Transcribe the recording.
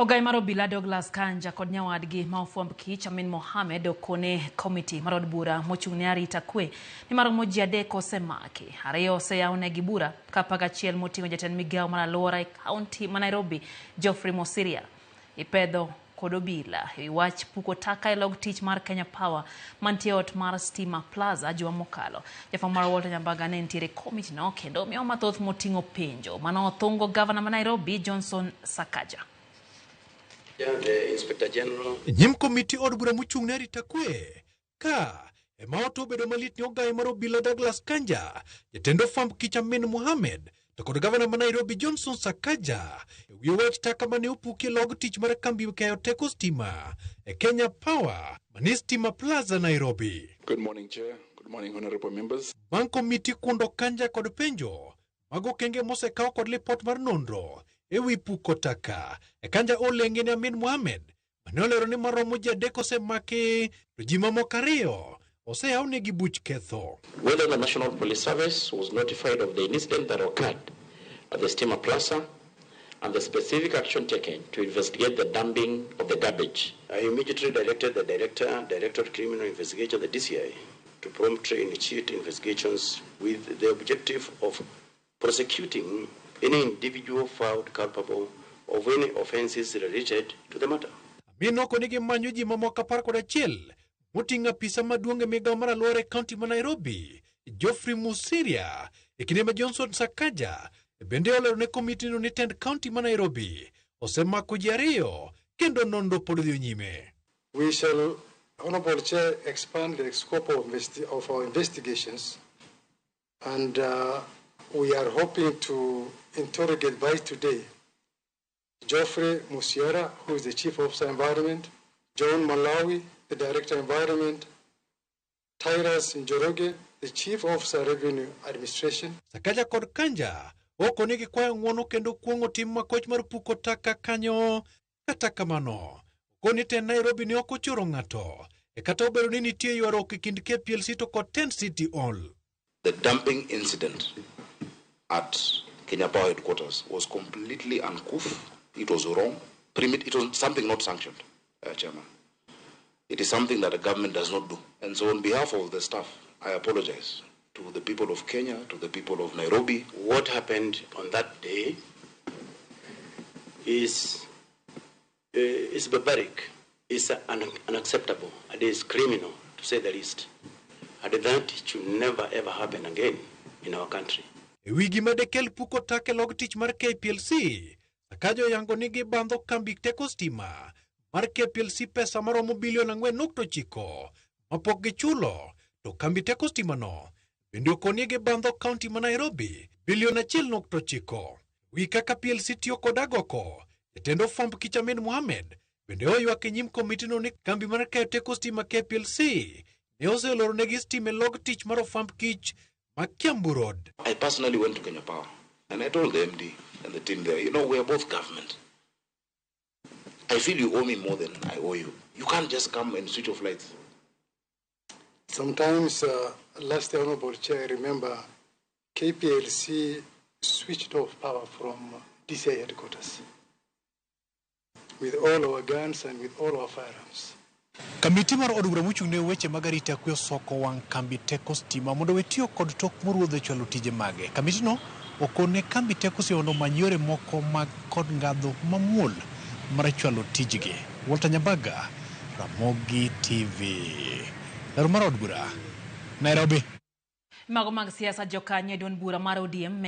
Ogai mar obila Douglas Kanja kod nyawadgi ma ofwamb kich Amin Mohamed okone komiti mar od bura mochung' ne arita kwe ni maromo ji 3 osemaki, 2 oseyawnegi bura ka 11 moting'o jatend migawo mar alwora e kaunti ma Nairobi Geoffrey Mosiria ipedho kod obila e wach puko taka e log tich mar Kenya Power mantie ot mar Stima Plaza juma mokalo. Jafwambo mar Walter Nyambaga ne nitiere komiti no kendo miyo mathoth moting'o penjo mano othungo gavana ma Nairobi Johnson Sakaja. The Inspector General. Nyim komiti od bura mochung' ne arita kwe ka ema ot obedo malit ni ogayi mar obila Douglas Kanja, jatend ofwamb kich Amin Mohamed to kod gavana ma Nairobi Johnson Sakaja e wi wach taka mane opuki e log tich mar kambi keyo teko stima e Kenya Power mani Stima Plaza Nairobi. Good morning, Chair. Good morning, honorable members. Bang' komiti kundo Kanja kod penjo mag okenge mosekaw kod lipot mar nonro e wi puko taka e Kanja olenge ne Amin Mohamed mane olero ni maromo ji 3 osemaki to ji mamoko 2 oseyawnegi buch ketho. Whether the National Police Service was notified of the incident that occurred at the Stima Plaza and the specific action taken to investigate the dumping of the garbage. I immediately directed the Director of Criminal Investigation, the DCI, to promptly initiate investigations with the objective of prosecuting any individual found culpable of any offenses related to the matter. Amin okoni gimanyo ji mamoko 11 moting'o apisa maduong' e migawo mar alwora e kaunti ma Nairobi, Geoffrey Mosiria, e kinde ma Johnson Sakaja bende olero ne komitino ni tend kaunti ma Nairobi osemako ji 2 kendo nonro pod dhi nyime. We shall, Honorable Chair, expand the scope of our investigations, and we are hoping to interrogate by today Geoffrey Musiera, who is the Chief Officer Environment, John Malawi, the Director Environment, Tyrus Njoroge, the Chief Officer Revenue Administration. Sakaja kod Kanja okoni gikwayo ng'uono kendo kuong'o tim makoch mar puko taka kanyo. Kata kamano, okoni tend Nairobi ne ok ochoro ng'ato e kata obedo ni nitie ywaruok e kind KPLC to kod Tent City Hall. The dumping incident at Kenya Power headquarters was completely uncouth. It was wrong. It was something not sanctioned, Chairman. It is something that the government does not do. And so on behalf of the staff, I apologize to the people of Kenya, to the people of Nairobi. What happened on that day is barbaric, is unacceptable, and is criminal, to say the least. And that should never ever happen again in our country. E wi gima dekel puko taka e log tich mar KPLC, Sakaja oyango ni gibandho kambi teko stima mar KPLC pesa maromo bilion 4.9 mapok gichulo, to kambi teko stima no bende okoni gibandho kaunti ma Nairobi bilion 1.9. Wi kaka PLC tiyo kod agoko, jatend ofwamb kich Amin Mohamed bende oywak e nyim komitino ni kambi mar keyo teko stima KPLC ne oseloronegi stima e log tich mar ofwamb kich ma Kiambu Road. I personally went to Kenya Power and I told the MD and the team there, we are both government. I feel you owe me more than I owe you. You can't just come and switch off lights. Sometimes, last year, Honorable Chair, I remember KPLC switched off power from DCI headquarters with all our guns and with all our firearms. Kamiti mar od bura mochung' ne weche mag arita kwe osoko wang' kambi teko stima mondo we tiyo kod tok moruodho e chwalo tije mage. Kamitino okone kambi teko stima mondo omany yore moko mag kod ngadho mamuol mar chwalo tijgi. Walter Nyambaga, Ramogi TV. Lero mar od bura, Nairobi. Mago mag siasa jokanyo e duond bura mar ODM.